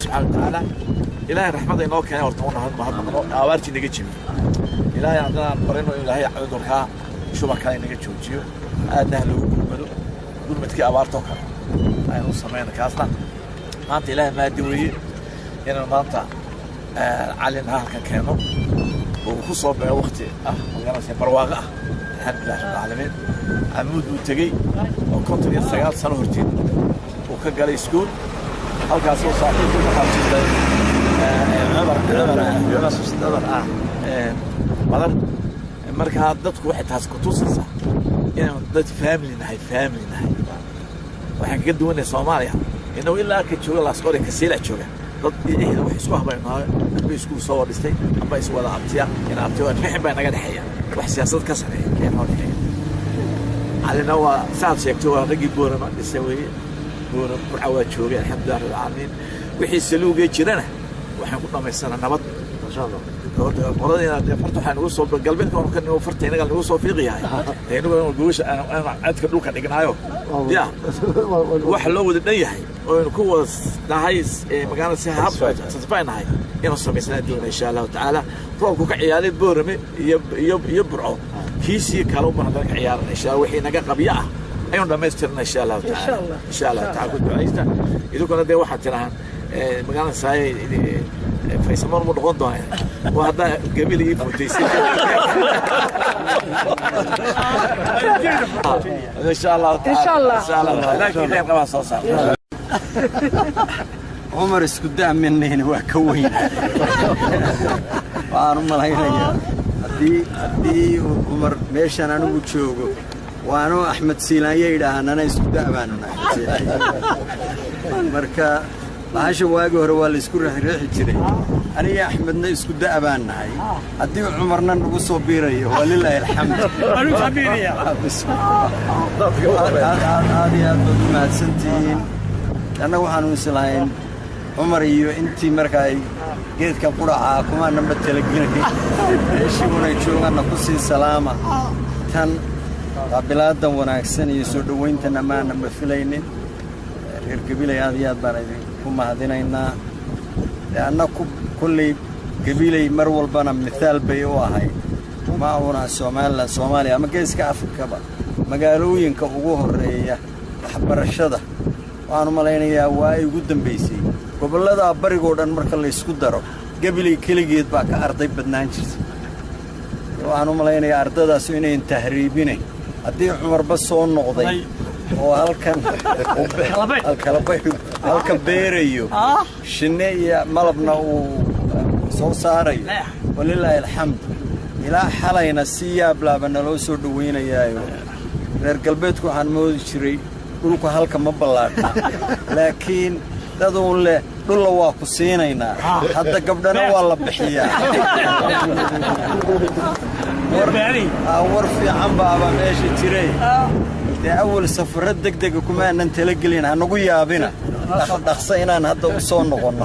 Subxaana Watacaala, Ilaahay raxmadda inoo keenay horta una mahadnaqno, abaartii naga jebiyo. Ilaahay haddana aan barino in Ilaahay cudurkaa shubankaa inaga joojiyo, aadna ha loogu gurmado. Gurmadkii abaartoo kale aynu samayna kaasna. Maanta Ilaahay maadi weeye inaan maanta Calina halkan keeno oo ku soo beego waqti ah, magaranaysa, barwaaqo ah. Alxamdulilah Rabbil Caalamiin. Camuud uu tegey oo 59 sano horteed uu ka galay iskuul halkaasoo saaxiibku ka xabsistay Cumar Cumar Cumar ah Badan. Markaa dadku waxay taas ku tusaysaa inaan dad family nahay, family nahay. Waxaan kaga duwanay Soomaaliya inagu ilaa ka jooga Laasqori, Kasiila jooga, dad ehda wax isku habaynaayo, amba iskuul soo wadhistay, amba is wada abtiya in abtiya rixin baa naga dhexeeya, wax siyaasad ka sareeya ayaa noo dhexeeya. Calina waa saad sheegtay, waa raggii Boorama dhisay weeye. Booram Burca waa joogay. Alxamdulilah Rabbil Caalamiin. Wixii saluugee jirana waxaan ku dhammaysanaa nabad. Qoladayna dee farta waxaa nagu soo galbeedka waanu ka nimo, farta inaga nagu soo fiiqiyahay. Dee inagu inuu gogosha aanu cedka dhulka dhignaayo ya waxa loo wada dhan yahay oo aynu ku wada nahay magaalada si hab satisfy nahay inuu samaysnaa doona, insha Allahu tacaala. Roobku ka ciyaaray Boorame iyo Burco, kiisii kale uban haddana ka ciyaarana, insha Allah. Wixii naga qabyo ah aynu dhammaystirna, insha Allahu tacaala, insha Allahu tacaala. Ku ducaysta idinkuna. Dee waxaad tirahaan magaalada saaye Faysamar mu noqon doonaa waa haddaa gabil ii fuutaysay, insha Allahu tacaala, insha Allah. Laakiin khayr qabaa soo saar. Cumar isku da'manayna, waa ka weyn. Waxaan u malaynayaa haddii uu Cumar meeshan anigu joogo, waanu Axmed Siilaanya yidhaahanana isku da' baanu nahay Axmed Siilaanya. Marka bahasha waagi hore waa la isku riixriixi jiray. Aniga Axmedna isku da' baan nahay. Haddii Cumarna nagu soo biirayo, waa lilaahi alxamd. Aad iyo aad baad u mahadsantihiin. Annaga waxaanu islahayn Cumar iyo intii marka ay geedka quracaa kumaananba talagelay, meeshii unay joogaanna ku sii salaama. Tan qaabilaadan wanaagsan iyo soo dhowayntan amaananba filaynin. Reer Gabiley, aad iyo aad baan idinku mahadinaynaa. Dee annaku kolley Gabiley mar walbana mithaal bay u ahayd, ma una Somalilan, Soomaaliya ama Geeska Afrikaba magaalooyinka ugu horreeya waxbarashada. Waxaan u malaynayaa waa ay ugu dambaysay gobolladaa barigoo dhan marka laysku daro, Gabiley keligeed baa ka arday badnaan jirta. Waxaan u malaynayaa ardadaasu inayn tahriibinayn. Haddii Cumarba soo noqday oo halkan halkan beerayo shinne iyo malabna uu soo saarayo, walilaahi alxamd. Ilaa xalayna si yaablaaba naloo soo dhowaynayaayo. Reer galbeedku waxaan moodi jiray dhulku halka ma ballaadhna, laakiin daduun leh dhulla waa ku siinaynaa, hadda gabdhana waa la bixiyaa. War fiican baaba meesha jiray. Dee awal safarro degdega kumaanan talagelin, hanagu yaabina dhaqso inaan hadda u soo noqonno.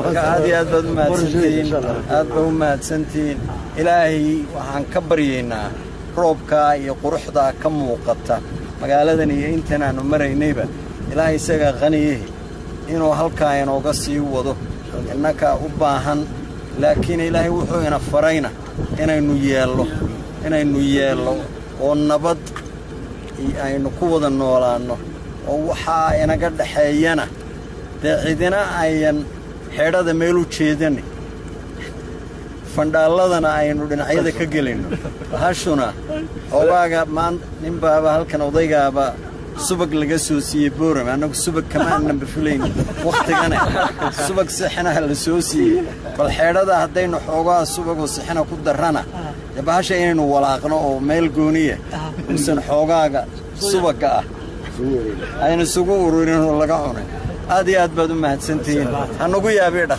Marka aad iyo aad baad u mahadsantihiin, aad baad u mahadsantihiin. Ilaahay waxaan ka baryaynaa roobkaa iyo quruxdaa ka muuqata magaaladan iyo intan aanu maraynayba, Ilaahay isagaa qaniyahi inuu halkaa inooga sii wado. Innakaa u baahan, laakiin Ilaahay wuxuu ina farayna inaynu yeello, inaynu yeello oo nabad aynu ku wada noolaanno, oo waxaa inaga dhaxeeyana dee cidina ayan xeedhada meel u jeedanin, fandhaalladana aynu dhinacyada ka gelinno. Bahashuna ogaaga maan ninbaaba halkan odaygaaba subag laga soo siiyey Boorame. Annagu subag kama aananba filayn wakhtigane, subag sixinaha la soo siiyey. Bal xeedhada haddaynu xoogaa subagoo sixina ku darrana, dee bahasha inaynu walaaqno oo meel gooniya uusan xoogaaga subagga ah aynu isugu ururinoo laga cunay. Aad iyo aad baad u mahadsantihiin. Hanagu yaabiy dhaqs.